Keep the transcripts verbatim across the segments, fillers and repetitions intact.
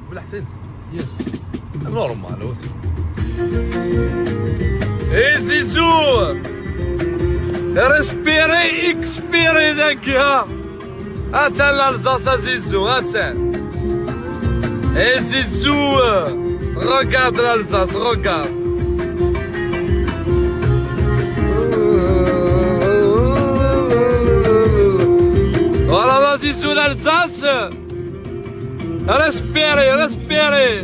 Mlaḥtin. Normal. Et Zizou, respirez, expirez, les gars. Attends l'Alsace à Zizou, attends. Et Zizou, regarde l'Alsace, regarde. Voilà, vas-y, sur l'Alsace. Respirez, respirez.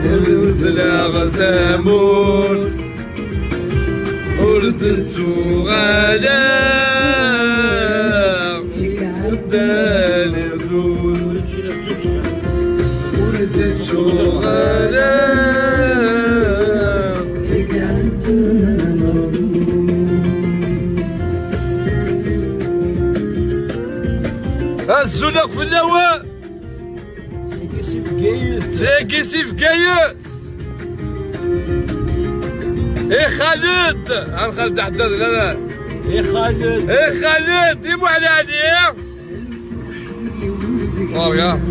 Beddleɣ tamurt, ur d-ttuɣaleɣ. Ur d-ttuɣaleɣ. Azul akk fell-awen. Sagi si Bgayet. Sagi si Bgayet. I Xaled. Ar Xaled Ḥeddad, la, la. I Xaled. I Xaled, i Muḥ Lɛali. Oh, regarde.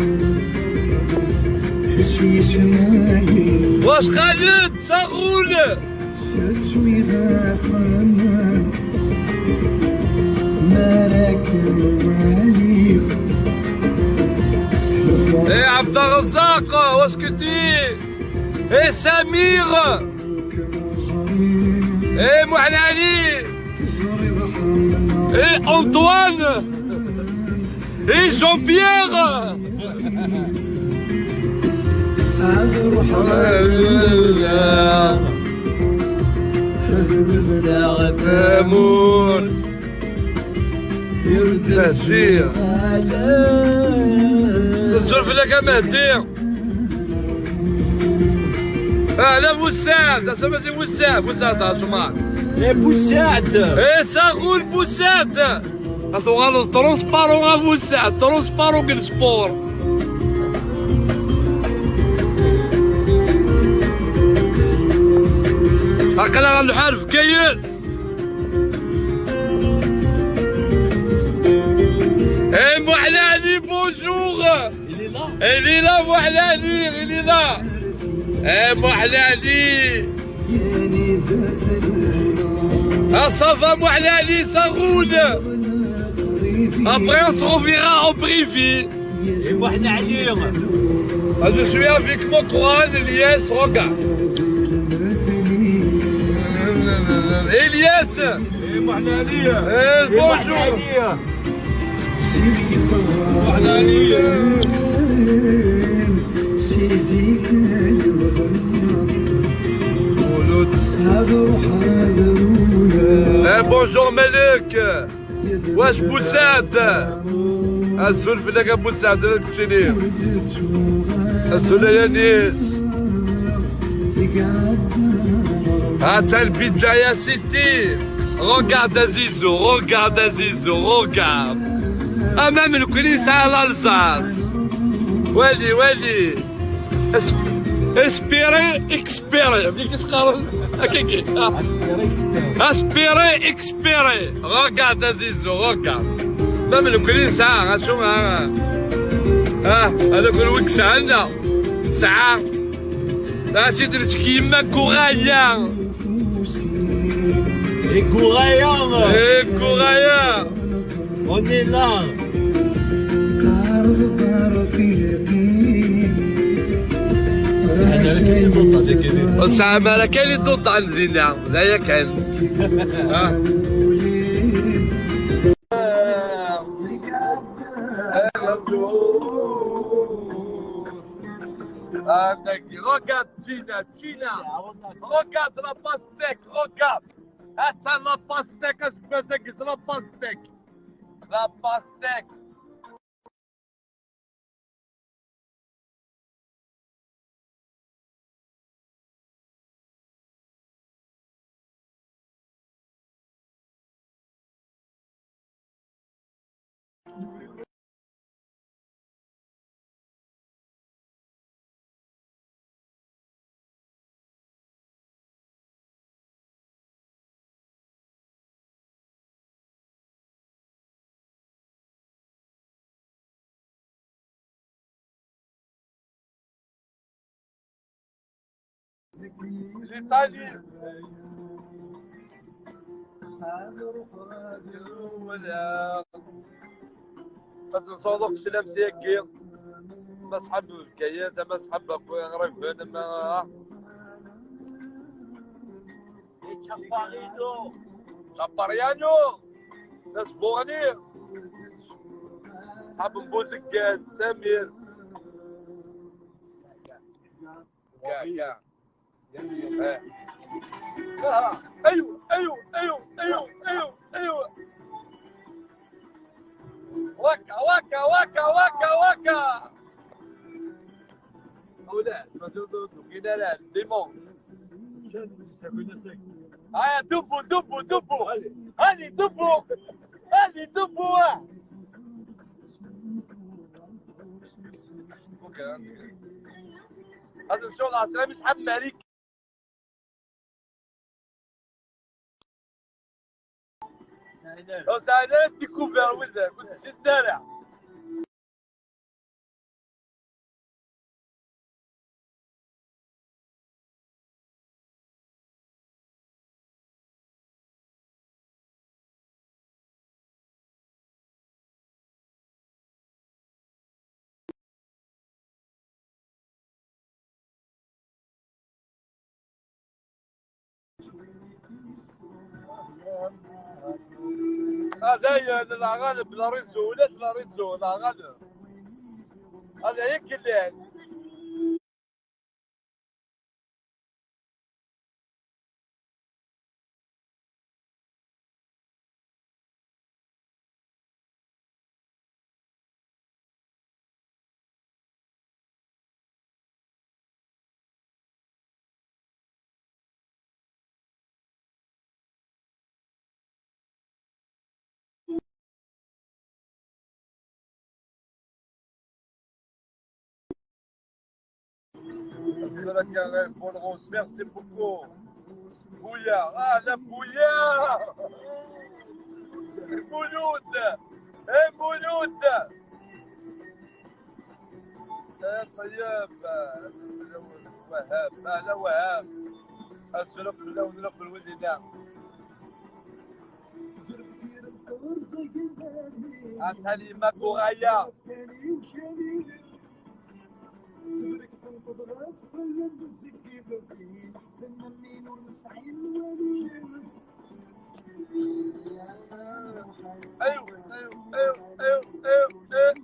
Wac Xaled, saɣul. Eh, Abd Razak, où est-ce que tu es? Eh, Samir. Eh, Mohamed Ali. Eh, Antoine. Et Jean-Pierre. Azul fell-ak a Mehdi. Ah, la Boussaid, ça c'est Boussaid, Boussaid, ah, Soumar. Eh, Boussaid. Eh, ça roule, Boussaid. Ad tuɣaleḍ transparent a Boussaid, transparent deg le sport. Aql-aɣ nḥareb Kayel. Eh, Mohamed Ali, bonjour. Il est là. Il est là, Mohamed Ali, il est là. Eh, Mohamed Ali. Ah, ça va, Mohamed Ali, ça roule. Après, on se reverra en privé. Et Mohamed Ali. Ah, je suis avec mon Coran, Elias, regarde. Elias. Eh, Mohamed Ali. Eh, bonjour. Mohamed Ali. Eh, bonjour, Malik. Wac Boussaid. Azul fell-ak a Boussaid, ad k-ttini. Azul a Yanis. Attends, Bidaya City. Regarde Azizou, regarde Azizou, regarde. Ah, même le Colis à l'Alsace. Wali, wali. Es-, espérez, espérez. Bik isqaren. Akiki. Ah. Espérez, espérez. Regarde Azizou, regarde. Même le Colis, ça, hein, ça, hein. Ah, avec le Wixan, ça. Ah, tu te dis qu'il m'a couraillé. Iguraya! Iguraya! On est là! Ur tesɛam ara kan i tuṭan dinna, d aya kan. Ah. Ah, regarde Gina, Gina, regarde la pastèque, regarde. Attends la pastèque, je peux dire la pastèque. La pastèque. L'Italie. Ad nṣawḍ akk sslam s yagi. Ma sḥab Bgayet, ama sḥab Iɣriben, ama Chaparino. Chaparino. Asbuɣni. Sḥab n Buzeggan, Samir. Kya, kya. Eh. Aywa, aywa, aywa, aywa, aywa, aywa. Waka, waka, waka, waka, waka. Awla, ma tudu, tudu, kina la, dimon. Aya, dubbu, dubbu, dubbu. Allez, dubbu. Allez, dubbu, ah. Attention, la, c'est la mise à Malik. Ur sɛin ara découvert widak, ur tessin ara. Ah, dayen, la Ghaleb, la réseau, ulac la réseau, la Ghaleb. Hada yakk llan. Merci beaucoup. Bouillard. Ah, la bouillard. Mouloud. Eh, Mouloud. Eh, طيب. وهاب. هلا وهاب. السلام في اللون، في الوليدة. عسالي ما كوغايا. ايوا، ايوا، ايوا، ايوا، ايوا، ايوا،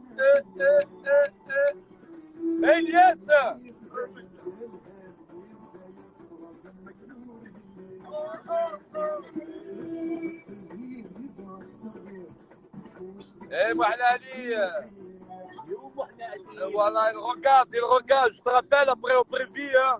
ايوا، ايوا، ايوا. الياس. ايه، محلى علي. Voilà, il regarde, il regarde, je te rappelle après au prévu, hein.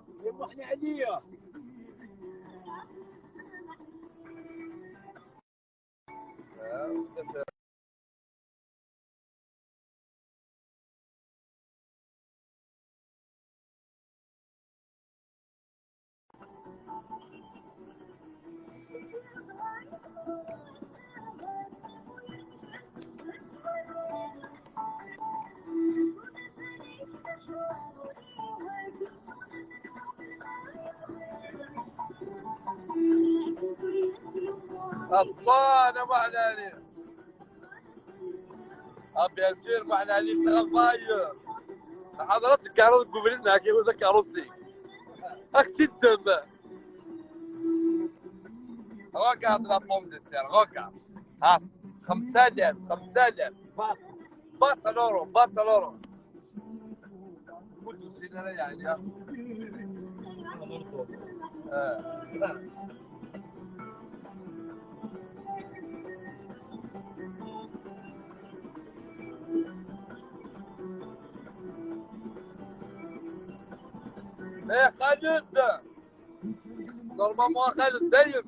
Aṭṣan, a Muḥlali. Ah, bien sûr, Muḥlali, travail. Ḥaḍra tkeṛṛuḍ deg ubrid, neɣ kif takeṛṛust-ik? Ad k-tt-id-ddem. Regarde la pomme de terre, regarde. Ha, xemsa alaf, xemsa alaf. Bat, bat l'euro, bat l'euro. Ur d-usin ara yeɛni. Ah. Eh, Xaled! Normalement, Xaled, dayem.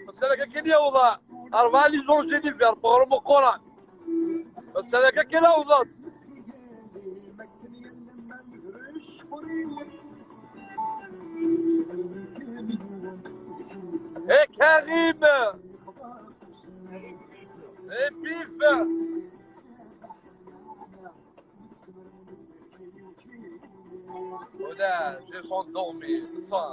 Ass-a kan yawḍa. Rebɛa les anges d'hiver, promo Coran. Ass-a kan yawḍa. Eh, Karim! Eh, Pif! Ah, j'ai endormi. Ça.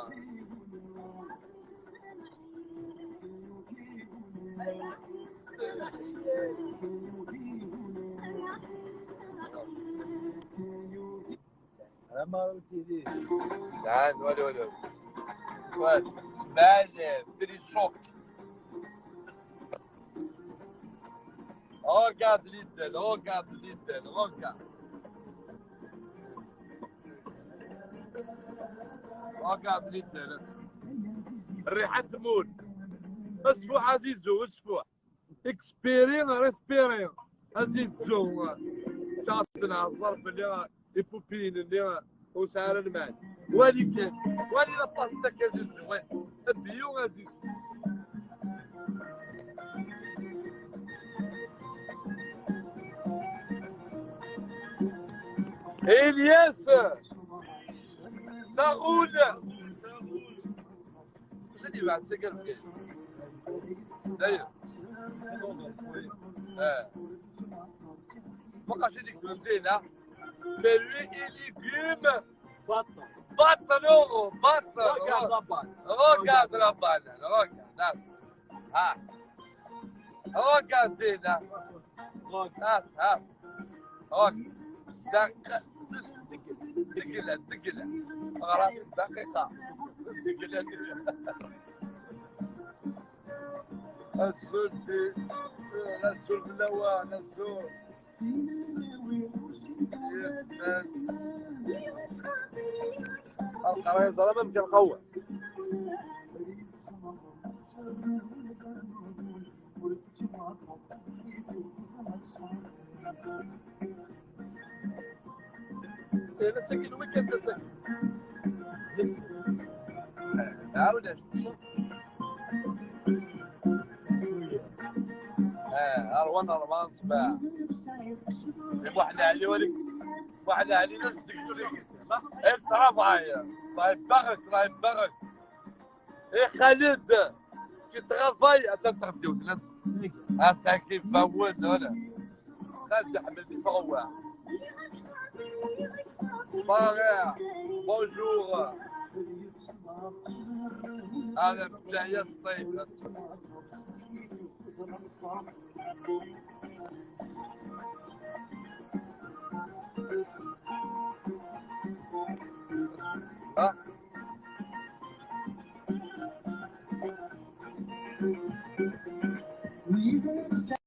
Vraiment, tu dis. Ah, voilà, voilà. Ouais, c'est mal, euh, c'est les chocs. Regarde l'idée, regarde l'idée, regarde. Regarde l'idée. الريحة تموت. اسفو عزيزو، اسفو. اكسبيري، ريسبيري. عزيزو. شاطنا الظرف اللي يبوبين اللي وسعر المال. ولكن، ولي لاباس تاع كازيزو، وين؟ البيو غازي. إلياس. صاغول. شنو يبعث سكر فيه؟ داير. آه. ما بقاش يديك فهمتينا. C'est lui et légumes. Bâtard. Bâtard, non, bâtard. Regarde la balle. Regarde la balle. Regarde. Ah. Regarde là. Regarde. Ah. Regarde. دق-، دقيقة، دقيقة. غلط، دقيقة. دقيقة، دقيقة. الزول دي، الزول في الأول، الزول. القراية زعما ما كنقوى. إيه، لا ساكن الويكاند، لا ساكن. آه، عاود. آه، أروان، أروان، صباح. واحد علي وليك. واحد علي نفس الدكتور. إيه، ترافاي. الله يبارك، الله يبارك. إيه، خالد. كي ترافاي، أتا تغديو الناس. أتا كيف فاول، ولا. خالد أحمد، فهو. Bonjour. Bonjour. هذا بجاية سطيف.